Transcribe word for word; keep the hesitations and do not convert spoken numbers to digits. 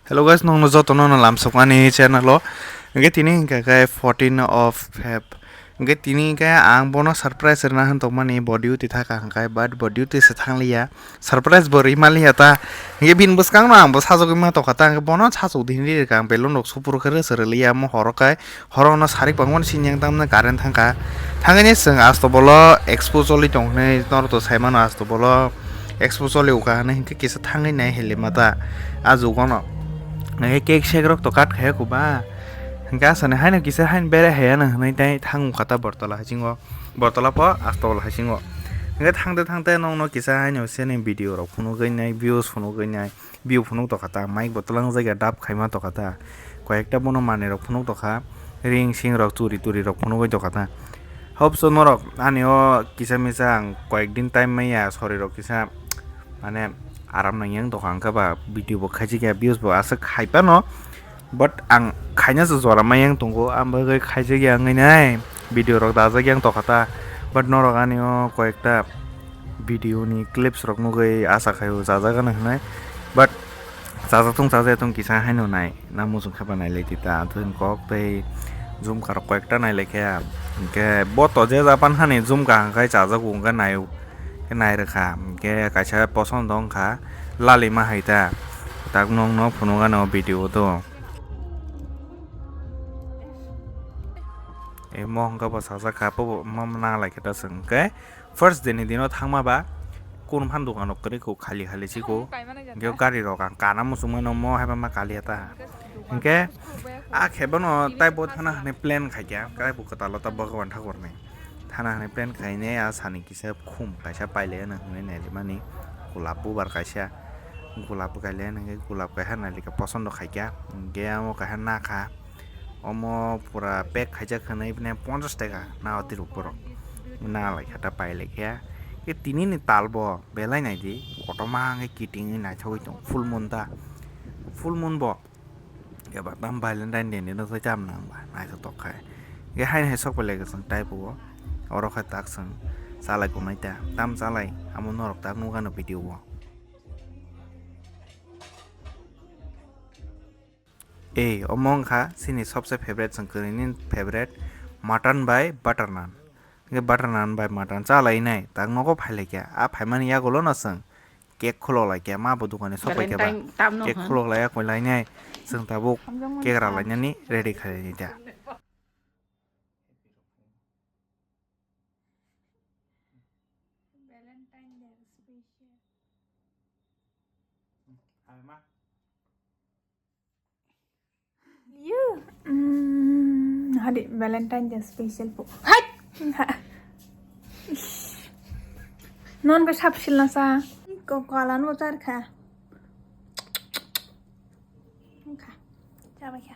Hello guys, nokno jotono no lamsokmani channel o. Hingke tini hingka khe fourteen of Feb. Hingke tini hingke ang bono surprise rwna hwn tongmani bo duty thaka hingkai, but bo duty se thangliya. Surprise bo rwimaliya ta. Hingke bini bwskangno ang bo sajagwi ma tongkha ta, hingke bono sajagdi hinwi rwkha ang, belun rok supuru khe rwsa rwliya omo horo kai. Horo no sarik bangmani sinyang tamni current thangkha. Thangwi chwng asto bolo expo choli tong hinwi norok to saimano asto bolo expo choli ukha hinwi hingke kisa thangwi nai heli mata. A jugono. Nai cake shake rok to kat khaya kuba. Hingke asani haino kisa haino bere haya no hinwi tai thang ukha ta bortola hachingo. Bortola pho asto bolo hachingo. Hingke thangte thangte nokno kisa haino seni video rok phunugwi nai, views phunugwi nai. View phunuk tokha ta, mic bo twlang jagya dub khaima tokha ta, koyekta bono manwi rok phunuk tokha, ring sing rok churi turi rok phunugwi tokha ta. Hopso norok ani o kisa misa ang koyek din time maya sori rok kisa mane aram nang yang tokha, hwnkhe ba video bo khaijak ya, views bo aswk khai phano, but ang khaina se jora ma yang tongo, ang bagwi khaijak ya wngwi nai video rok dajak yang tokha ta, but norok ani o koyekta video ni clips rok nugwi asa khaio chajak gana hinwi, but chajak tong chajak tong kisa haino nai na muchung khe ba nai lai tita, atun kok tei jumka rok koyekta nai lai khe, hingke bo to je Japan hani jumka hingkai chajak o hingke nai, nai rwkha, hingke kaisa poson do wngkha lalima hai ta, tak nokno phunuk gana o video o do. Emo hingke bo chajak kha, bo bo nang lai khe ta chwng hingke. First day ni dino thangma ba kun phan dokan rok kwrwi kho, khali khali si kho. Hingke gari rok ang kana muchung mano mo haiba ma kaliya ta. Hingke a khe bono tai bo thana hwnwi plan khaikha, tai bo kwtal o ta Bhagwan Thakur ni thana hwnwi plan khainai a sani kisa khum kaisa pailai ano hwnwi nai mani, gulab bubar kaisa, gulab bo kailai ano hwnkhe gulab kaisa nailika posondo khaikha, hingke amo kaisa nakha. Omo pura pack khaijak hinwi bini ponchash taka na o tiruk borok. Na lai khe ta pai lai khe. Khe tini ni tal bo belai nai di. Kotorma hwnkhai kiting wngwi naithogwi tongo. Full moon da. Full moon bo. Eba tam Valentine day ni no sai tam nang ba. Naithotok khai. Khe haino hai sok pai lai kwchwng type o. Oro khai tak chwng chalai tongnai ta. Tam chalai. Amo norok tak nukha no video o. Ei, omo wngkha chini sobse favorite, chwng kwrwini favorite mutton bai butter naan. Hwnkhe butter naan bai mutton cha lai nai, tak nogo phai lai kha. A phaimani yagulo no chwng cake khulok lai kha, ma bo dukani sok pai kha ba. Valentine tam no cake hwn. Khulok lai ya koi lai nai, chwng tabuk hamjakmani cake ra sam. Lainani ready khai lai nai ta. Valentine Day special. You. Mm, hadi Valentine Day special po. Hai. Ha. Non ko sap silna sa. Ko kalan mo char kha. Kha. Cha bai kha.